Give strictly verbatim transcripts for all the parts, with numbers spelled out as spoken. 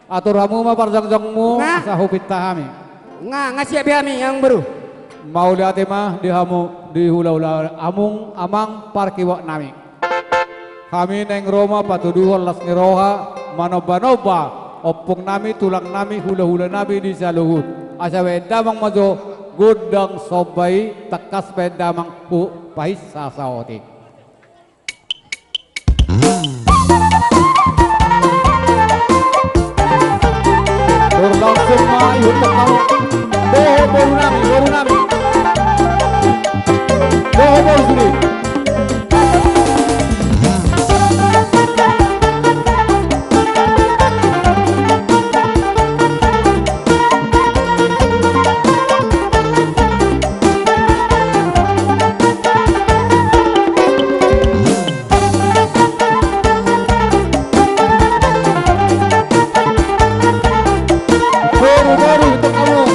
Atur hamu ma parjongjongmu. Nga. Asa hupinta hami. Nga, nga siap be hami, amang boru. Mauliate ma di hamu, di hulahula, amang, amang parkiwak nami. Hami naeng ro ma patuduhon las ni roha, manombanomba ompung nami, tulang nami, hulahula nami di saluhut. Asa bahen damang ma jo gondang somba i, tangkas bahen damang hu pahinsa saotik. Berlangsung ma, ihut tangkau. Dohot boru nami, boru nami. Dohot boru sude. Boru, boru, tangkau.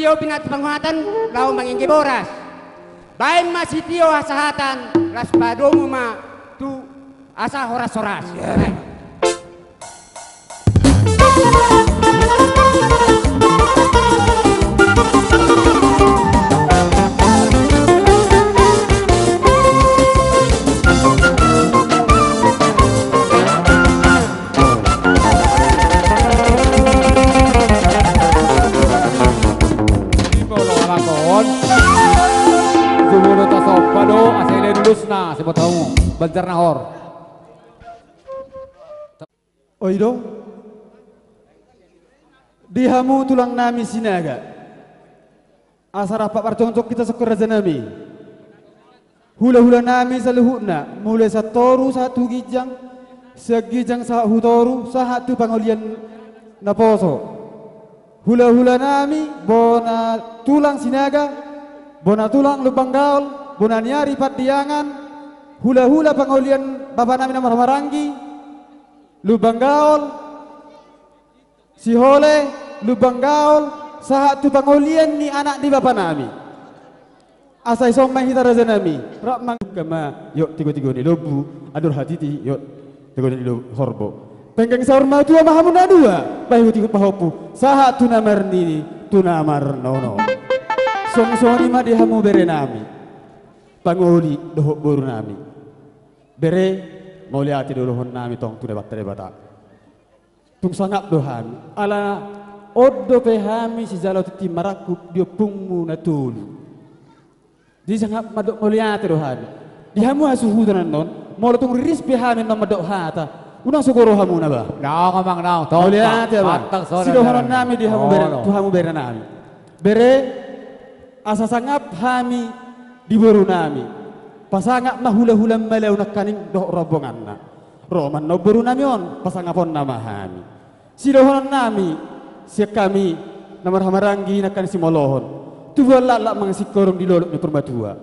Tio pinantipangohatan laho mangingke boras. Baen ma sitio hasahatan, las padomu ma tu asa horas-horas. Jumolo tasomba do asa i leleng ulusna, sibotomu Banjar Nahor. Oi do. Di hamu tulang nami Sinaga. Asa rap parjongjong hita songon raja nami. Hula-hula nami saluhutna, mulai sian toru sahat tu ginjang, sian ginjang sahat tu toru, sahat tu pangolian naposo. Hula-hula nami, bona tulang Sinaga, bona tulang Lumban Gaol, bona ni ari Pandiangan, hula-hula pangolian bapa nami na marhaha maranggi, Lumban Gaol, Sihole, Lumban Gaol, sahat tu pangolian ni anak ni bapa nami. Asa dison ma hita raja nami, rap mangingke ma, iok tigo-tigo ni lombu, andor hatiti, iok tigo-tigo ni lombu, horbo. Penggeng saur matua ma hamu na dua, pahihut-ihut pahompu, sahat tu na marnini, tu na marnono. Songon i ma di hamu bere nami, pangoli dohot boru nami. Bere, mauliate do dohonon nami tong tu Debata, Debata. Tung sangap do hami, ala on dope hami sijalo tintin marangkup di ompungmu na tolu. Jadi sangap mandok mauliate do hami. Di hamu hasuhuton annon, molo tung riris pe hami annon mandok hata, unang sogo rohamuna ba. Naung amang naung, tong. Mauliate ba. Sidohonon nami di hamu bere, tu hamu bere nami. Bere, asa sangap hami di boru nami. Pasangap ma hula-hula Malau nangkaning dohot rombonganna. Ro ma annon boru nami on, pasangaponna ma hami. Sidohonon nami, sian hami, na marhaha maranggi nangkaning simolohon. Tubuan laklak mangan singkoru di lolop ni parmatua.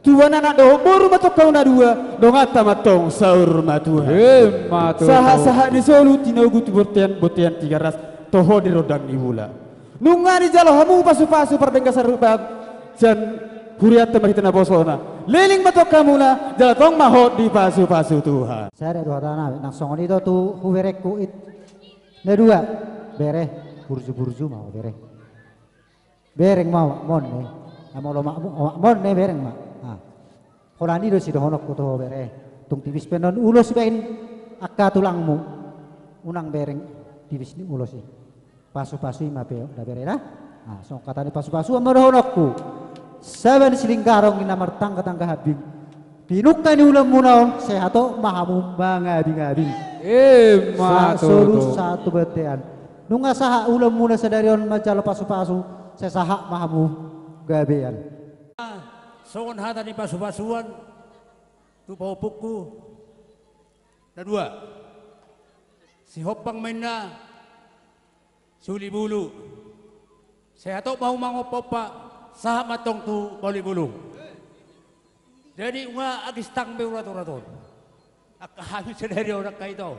Tubuan anak dohot boru ma tong hamu na dua, donganta ma tong saur matua. Ima tutu. Sahat-sahat ni solu tinogu tu bontean, bontean Tigaras, toho di rondang ni bula. Nunga dijalo hamu pasu-pasu pardenggan sarupa sian hurianta marhite naposona. Leleng ma tong hamuna, jala tong ma hot dipasu-pasu Tuhan. Sada do hata nami, nang songon i do tu huberengku i na dua. Bere, burju-burju ma ho bere. Bereng ma omakmon ne. Molo omakmon ne bereng ma. Holan i do sidohononku tu ho bere. Tung tipis pe annon ulos baen angka tulangmu. Unang bereng tipis ni ulos i. Pasu-pasu i ma pe da bere da. Songon hata ni pasu-pasuan ma dohononku. Saba ni Silinggarong i na martangga-tangga hambing. Pinungka ni ulamuna on, sehat ma hamu mangabing-abing. Ima tutu. Sahat solu sahat tu bontean. Nunga sahat ulamuna sadari on manjalo pasu-pasu, sai sahat ma hamu gabean. Songon hata ni pasu-pasuan tu pahompungku na dua. Sihombang ma inna, siulibulu. Sehat ma hamu mangompa-ompa, sahat ma tong tu pauli bulung. Jadi nunga agis tang be urat-urat on. Angka hami sadari on angka ito,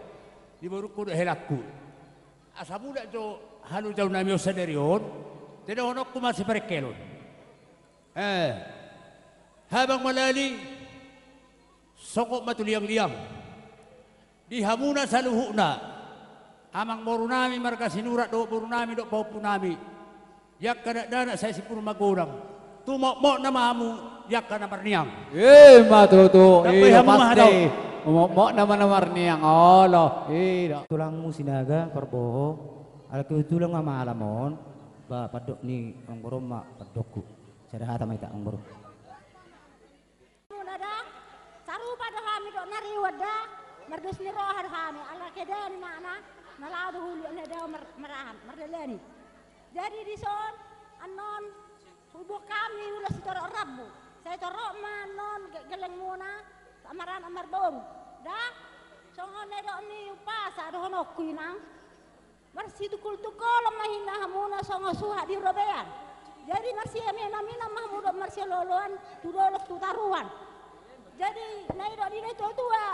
di borungku dohot helangku. Asa mulak jo halojaon nami on sadari on, dohononku ma siparengkelon. Eh, habang malali, songkop ma tu liang-liang. Di hamuna saluhutna, amangboru nami marga Sinurat dohot boru nami dohot pahompu nami, di angka dakdanak sai simbur magodang, tumokmokna ma hamu di angka na marniang. Ima tutu, i do pasti. Tumokmokna ma na marniang, olo, i do. Tulangmu Sinaga parboho, ala kebetulan nga malam on, ba pandok ni amangboru on ma pandokku. Sada hata ma hita amangboru. Muna da, sarupa do hami dohot na riwet da, mardos ni roha do hami, ala kedan i ma na, na laho do huluan na da mar-, marahan, mardalani. Jadi dison, annon, huboan hami ulos sitorop rambu, sai torop ma annon ge-, gellengmuna, amaranak amangboru. Da, songon na nidok ni umpasa dohononku inang. Marsitungkol-tungkolan ma hinna hamuna songon suhat di robean. Jadi marsiaminaminan ma hamu dohot marsiolooloan tu dolok tu taruan. Jadi na nidok ni natua-tua,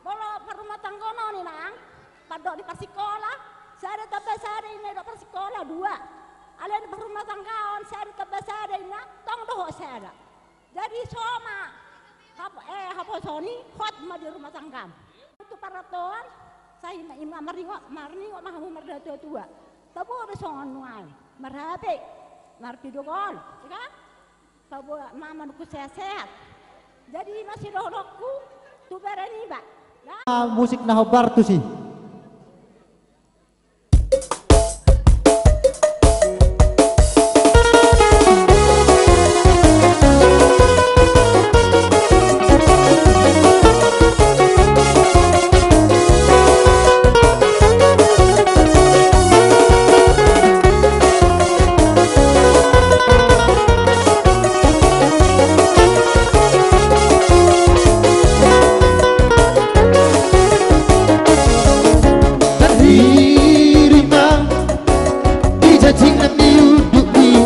molo parrumatanggaon on inang, pandok ni parsikola, sada tambah sada i na nidok parsikola dua. Alai na parrumatanggaon Soma. Hap-, eh, haposo ni, hot ma di rumah tanggam. Tu partondion, sai ma ima marningot, marningot ma hamu mardatua-tua. Tabo be songon nuaeng. Mar-H P, mar-video call, ya kan? Tabo ma manungkun sehat-sehat. Jadi ima sidohononku tu bere niba. Ya? Ah, musik na hombar tusi. Tarhirima di janjing na niundukmi,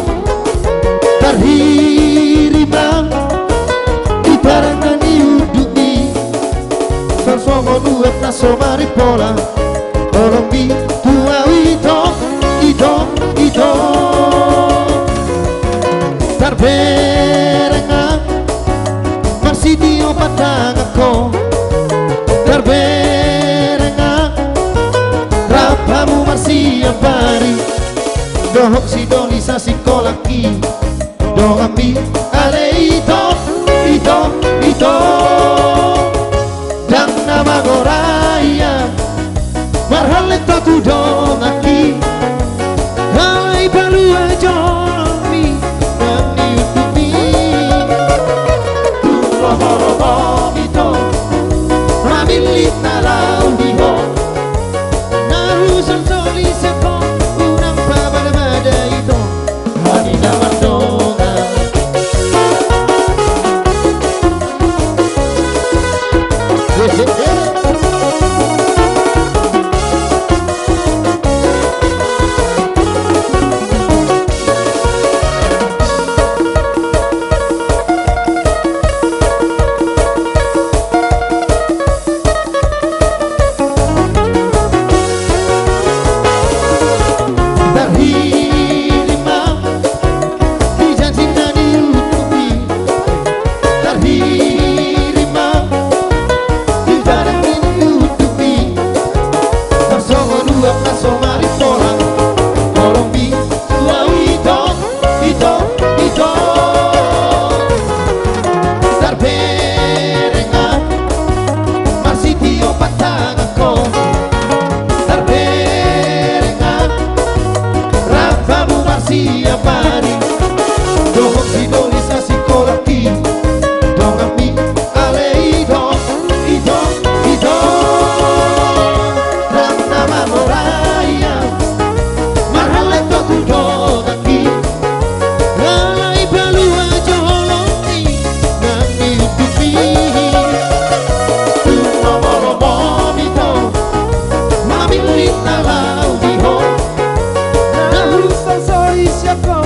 tarhirima di barang na niundukmi. Sasongon uap na so marimpola, holongmi tu ahu ito, ito, ito. Tarbereng ahu marsitio padanganko, tarbereng ahu rap hamu marsiapari. Dohot sidoli sasingkolangki, donganmi ale ito, ito, ito. Ndang na mangorai ahu marhallet ho tu donganki, alai palua jolongmi na niundukmi. Tung lomo-lomo ito mamillit na laho di ho, na husol soli sian ho, unang pabada-bada ito. Hami na mardongan. Tarhirima di janjing na niundukmi, tarhirima di barang na niundukmi. Tarsongon uap na so marimpola, holongmi tu ahu ito, ito, ito. Tarbereng ahu marsitio padanganko, tarbereng ahu rap hamu marsiapari. Dohot sidoli sasingkolangki, donganmi ale ito, ito, ito. Ndang na mangorai ahu marhallet ho tu donganki, alai palua jolongmi na niundukmi. Tung lomo-lomo ito mamillit na laho di ho, na husol soli sian ho,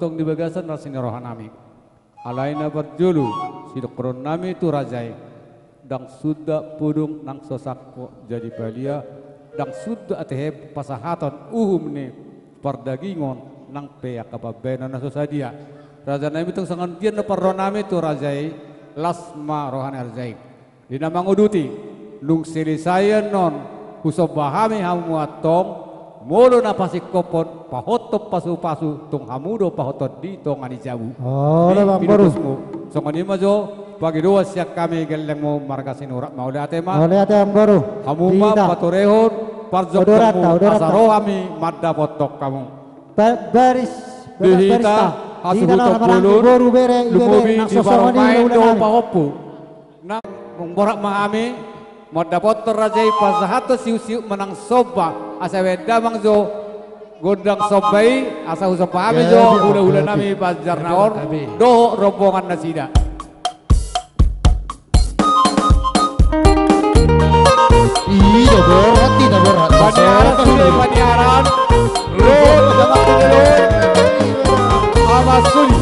Tong di bagasan rasi ni rohanami. Alai na parjolo, sidokkononnami tu raja i. Ndang suda pudung nang so sangkot jadi palia, ndang suda tehe pasahaton uhum ni pardagingon nang pe angka pambahenan na so sadia. Rajanami, tong songon dia na parrohanami tu raja i, las ma roha ni raja i. Di na manguduti, nung selesai annon, husomba hami hamu antong, molo na pasingkophon, pahothon pasupasu, tung hamu do pahothon di tonga ni jabu. Olo, di Amangboru. Pinupusmu. Songon i ma jo, pangidoan sian hami gellengmu marga Sinurat, mauliate ma. Mauliate, Amangboru. Hamu ma patorehon parjongjongonmu, asa ro hami mandapothon hamu. Baris, di hita, hasuhuton bolon, boru, bere, ibebere, lumobi nang di songon i, parumaen dohot pahompu. Nang borat ma hami mandapothon raja i, pasahathon siuksiuk manang somba, asa bahen damang jo gondang somba i, asa husomba hami jo hulahulanami Banjarnahor dohot rombongan nasida. Ida borat, ida borat. Paniaran sude, paniaran. Lo, jamak sude lo. Awas suli.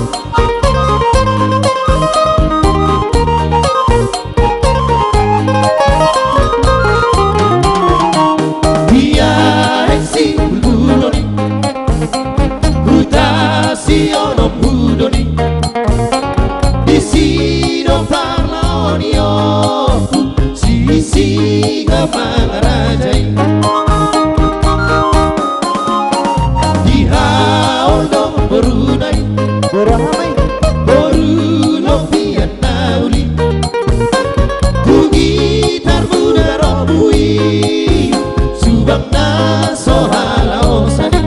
Dia eksi bulbuloni. Huta si onom hudoni. Disi do parlahon ni ompu, sisi ga mangarajai. Dihaol do borunai, boru hamai, boru lopian na uli. Tu gitar muda ro bui, subang na so halaosan i.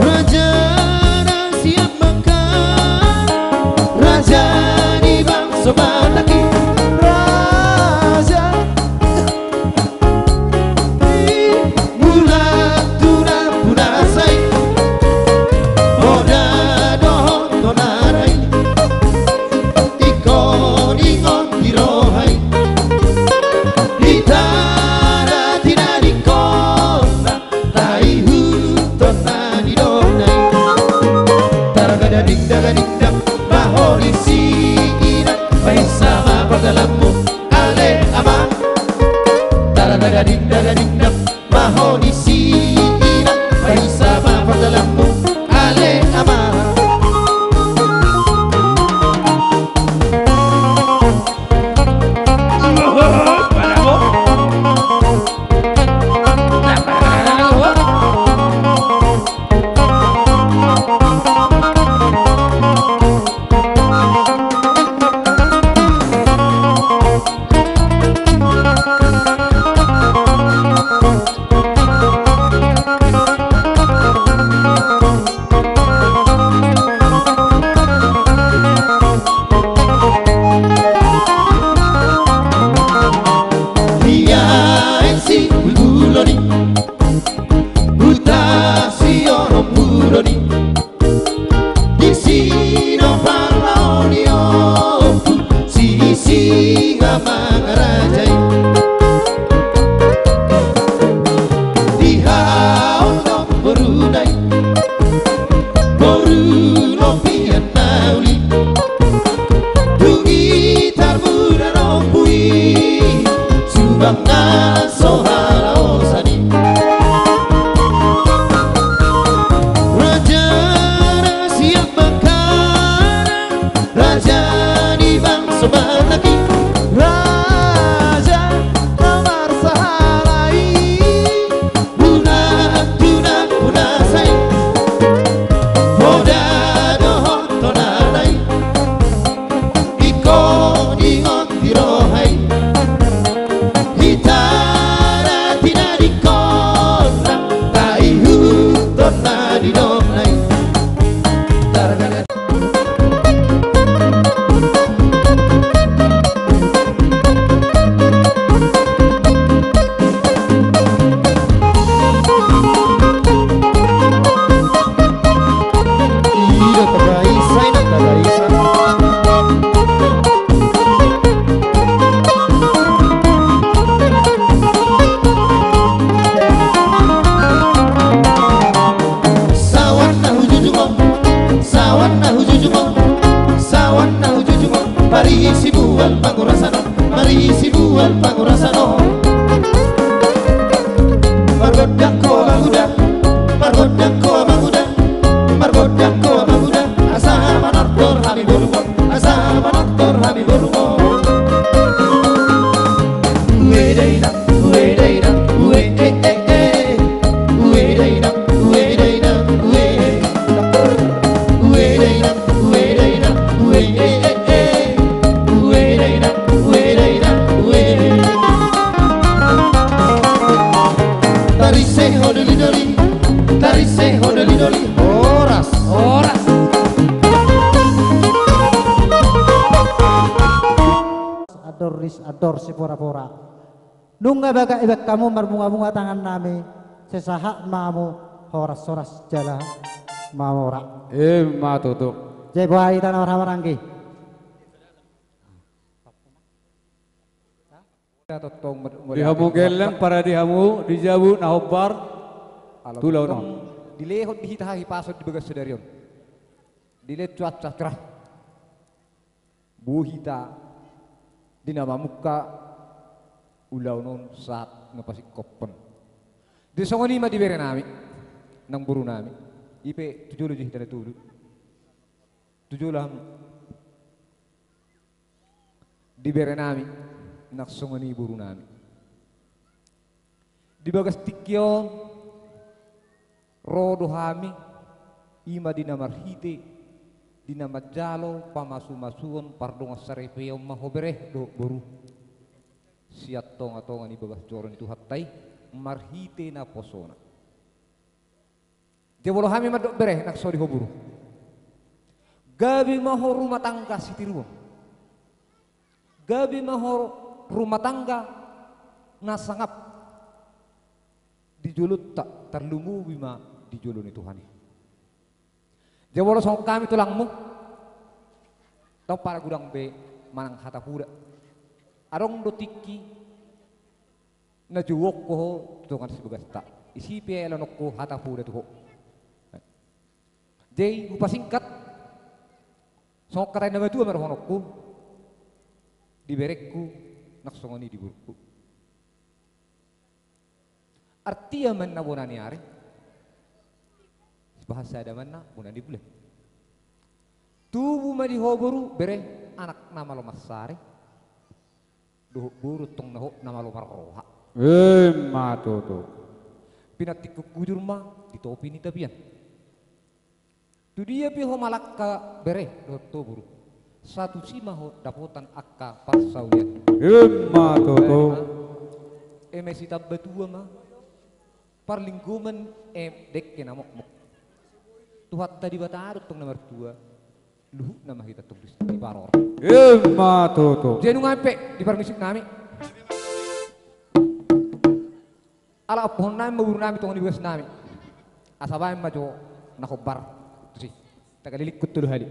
Raja na siap mangkan, raja ni bangso Batak i. Raja Mulak tu nampuna sai, poda dohot tonara i. Ingkon ingot di roha i, hita na tinadingkon na, taihuthon na nidokna i. Taragadadingdagadingdang, baho ni si inang, bahen sama pardalanmu. Ale ama, taragadadingdagadingdang, baho ni si inang, bahen sama pardalanmu. Ale ama. Dia eksi bulbuloni. Huta si onom hudoni. Disi do parlahon ni ompu, sisi ga mangarajai. Dihaol do borunai, boru lopian na uli. Tu gitar muda ro bui, subang na so halaosan i. Raja na siap mangkan, raja ni bangso Batak i. Raja na marsahala i. Mulak tu nampuna sai, poda dohot tonara i. Ingkon ingot di roha i, hita Tor sipora-pora. Nunga bagak ibaen hamu marbunga-bunga tangannami, sai sahat ma hamu horas-horas jala mamora. Ima tutu. Jadi boha hita na marhahamaranggi. Di hamu gelleng, parade hamu di jabu na hombar. Ala tu ulaon on. Dilehon di hita hahipason di bagas sadari on. Dilehon cuaca cerah. Boi hita di na mamungka ulaon on sahat na pasingkophon. Di songon i ma di berenami nang borunami. I pe tu jolo jo hita na tolu. Tu jolo hamu. Di berenami nang songon i borunami. Di bagas tingki on ro do hami, i ma di na marhite, di na manjalo pamasu-masuon pardongan saripeon ma ho bere dohot boru. Sian tonga-tonga ni bagas joro ni Tuhanta i, marhite naposona. Jabolo hami mandok bere nang songon i ho boru. Gabe ma ho rumah tangga sitiruon. Gabe ma ho rumah tangga na sangap di jolonta, tarlumobi ma di jolo ni Tuhan i. Jabolo songon hami tulangmu. Tong pala godang be manang hata poda. Adong do tingki na jouonku ho tu dongan sibagasta. Disi pe elononku hata poda tu ho. Jadi hupasingkat. Songon hata ni na matua ma dohononku. Di berengku nang songon i di borungku. Artia ma na bona ni ari. Bahasa adamanna bona ni bulan. Tubu ma di ho boru bere anak na malo marsari. Dohot boru tong na ho na malo marroha. Ima tutu. Pinantikkon hujur ma di topi ni tapian. Tu dia pe ho malangka bere dohot ho boru. Satusi ma ho dapotan angka parsaulian. Ima tutu. Eme sitamba tua ma. Parlinggoman em dengke na mokmok. Tuhanta Debata do tong na martua. Luhutna ma hita tong di parorot. Ima tutu. Jadi nunga pe di parmusik nami. Ala ompuhon nami ma boru nami tongon di bagas nami. Asa baen ma jo na hombar. Tusi. Tagalilingkon tolu hali.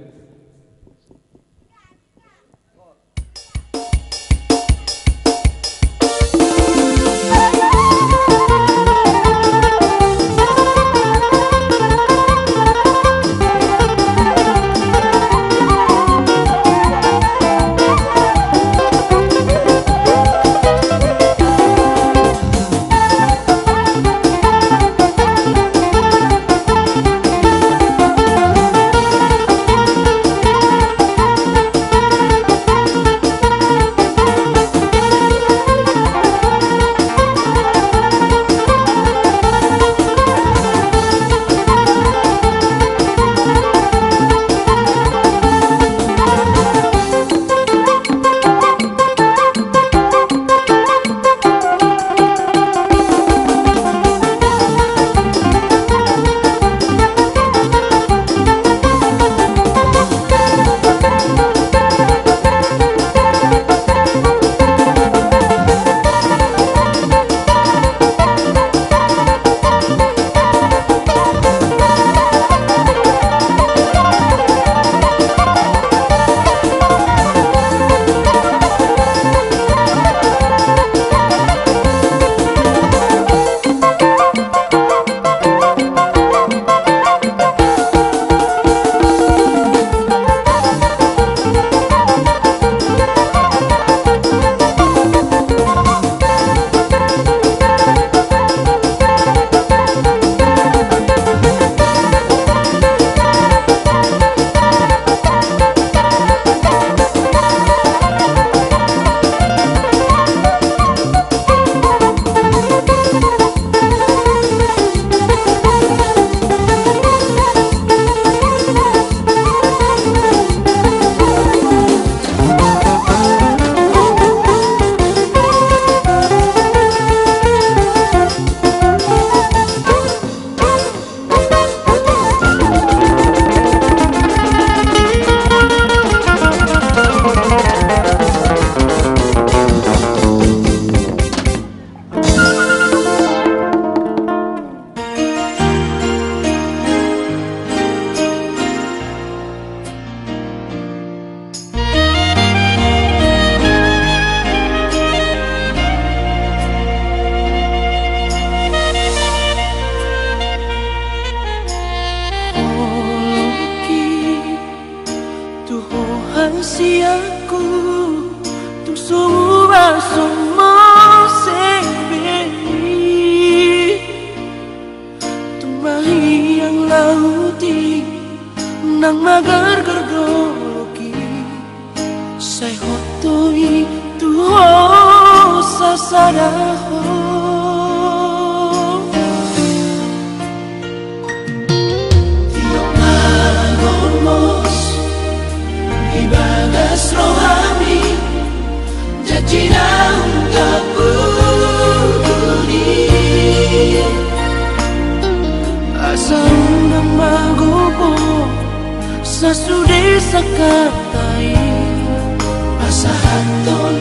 Ndang magargar dolok i, sai hot do i tu ho sasada ho. Tiop na gomos di bagas rohami, janji na ungkap huduni. Asa unang magopo sasude sangkap ta i, pasahathon